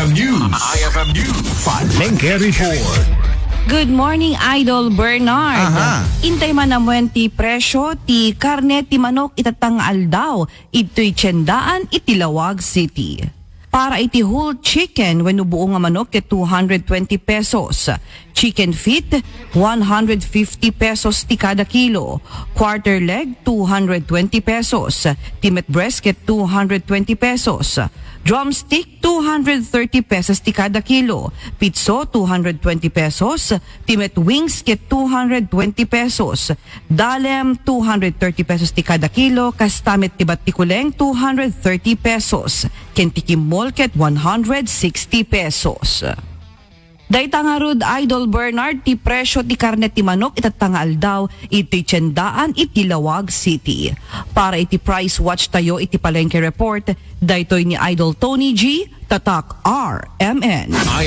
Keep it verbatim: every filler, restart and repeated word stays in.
News. I F M News. Palengke Report. Good morning, Idol Bernard. Aha. Intay man amuen ti presyo ti karne ti manok itatta nga aldaw, itoy tiendaan iti Laoag City. Para iti whole chicken wenno buo nga manok ket two hundred twenty pesos. Chicken feet, one hundred fifty pesos ti kada kilo. Quarter leg, two hundred twenty pesos. Ti met breast ket two hundred twenty pesos. Drumstick, two hundred thirty pesos ti kada kilo. Pitso, two hundred twenty pesos. Ti met wings ket two hundred twenty pesos. Dalem, two hundred thirty pesos ti kada kilo. Kasta met ti battikuleng, two hundred thirty pesos. Ken ti kimmol ket one hundred sixty pesos. Dayta ngarud, Idol Bernard, ti presyo ti karne ti manok itatta nga aldaw iti tiendaan iti Laoag City. Para iti price watch tayo iti Palengke Report, daytoy ni Idol Tony G, Tatak R M N.